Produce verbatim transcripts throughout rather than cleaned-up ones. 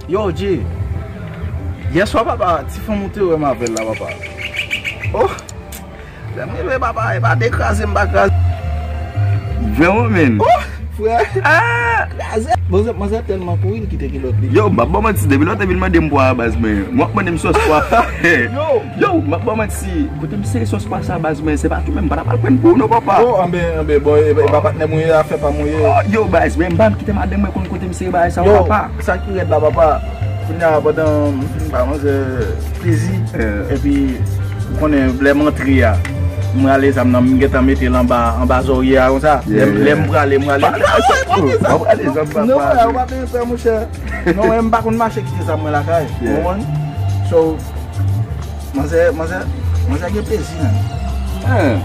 Yo, Dje. Yèswa, papa, ti fanm ou te wè m avè l la, papa. Oh! Lè m rive, papa, e pa dekraze m pa kraze. Vrèman, menn. Oh! Frè. Ah! Kraze. Manzè, manzè tèlman kouri, li kite kilòt li. Yo, m ap ba w manti, depi lè w te vin mande m pwa a baz, men, w ap mande m sòs pwa. Yo! Yo, m ap ba w manti, kote m sere sòs pwa sa baz, men, se pa tou, men, m pa t ap al pran pou ou non, papa. Oh, anben, anben, bon, e, e pa patnè m ou ye, afè pa m ou ye. Oh, yo, baz, men, m pa kite madanm mwen konn kote m sere bagay sa yo, papa. Sa ki rèd la, papa, kounye a, pandan m fin ba manzè plezi, epi, ou konnen, lè m antre a, m rale zam nan, m gentan mete l anba, anba zòrye a, konsa. Lè m, lè m prale, m rale. Pa rale zam, papa. Non, frè, ou pa bezwen pè, monchè. Non, men m pa konn mache kite zam mwen lakay. Ou konprann? So, manzè, manzè, manzè gen plezi, menm.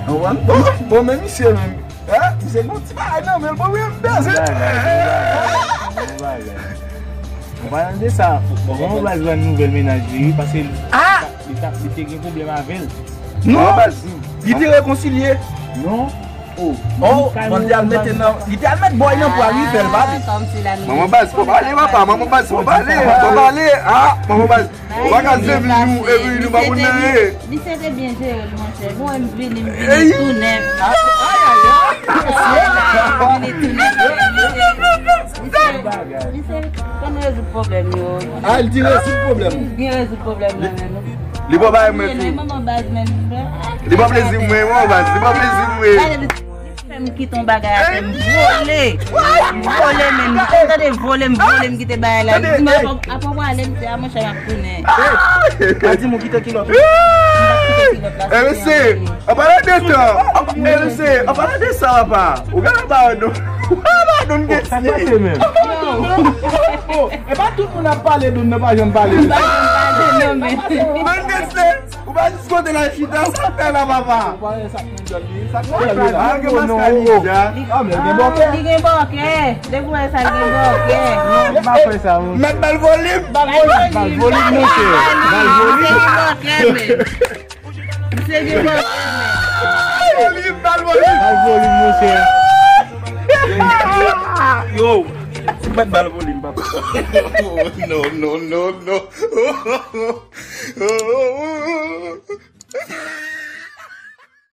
Ou konprann? Bon, bon, men misye, menm. Hein? Misye gen yon ti bagay nan men l, bon, wi, m bezwen. Bon bagay, bon bagay, bon bagay. An palan de sa, bon, baz ban nouvèl mennaj li, wi, paske li, li, li te gen pwoblèm avè l. Non, baz, li te rekonsilye. Non. Oh, bon, li al mete nan, li te al met bòy nan pwa, wi, fè l pale. Manman baz, fò pale, papa, manman baz, fò pale, fò pale. Ah, manman baz, ou pa ka zemi nou, epi nou pa konn nan ye. Misye te byen jere l, monchè. Bon, m vini, m vini tou nèf. Ay, ay, ay. Vini tou nèf, misye, misye, misye konn rezoud pwoblèm yo. Ah, li di rezoud pwoblèm. Li byen rezoud pwoblèm nan, men. Li pa bay mwen tou. Manman baz, men. Li pa plezi mwen, manman baz, li pa plezi mwen. Fè m kite yon bagay atè, m vole. M vole, men. M tande vole, m vole, m kite bagay la. Li di m, "Apa, apa w ale?" M di, "A, monchè, m ap tounen." Pa di m ou kite kilòt ou. M pa kite kilòt la. Eh, mesye, an palan de tan, eh, mesye, an palan de sa, papa, ou gen la ba nou. Ou gen la ba nou, mesye. Sa pase menm? E pa tout moun ap pale, Doun nan pa janm pale. M pa janm pale, non, men. Ou pa jis kote la chita, sa k fè la, papa? Ou pa wè sa k nan djòl li, sa k nan djòl li la. Ah, gen maskara li deja. Ah, men gen bòkè. Li gen bòkè. Depi w wè sa, li gen bòkè. Non, m pa kwè sa, monchè. Mèt bal volim. Bal volim, monchè. Bal volim. Misye gen bòkè, men. Misye gen bòkè, men. Bal volim, bal volim. Bal volim, monchè. Yo, mèt bal volim, papa. No, no, no, no.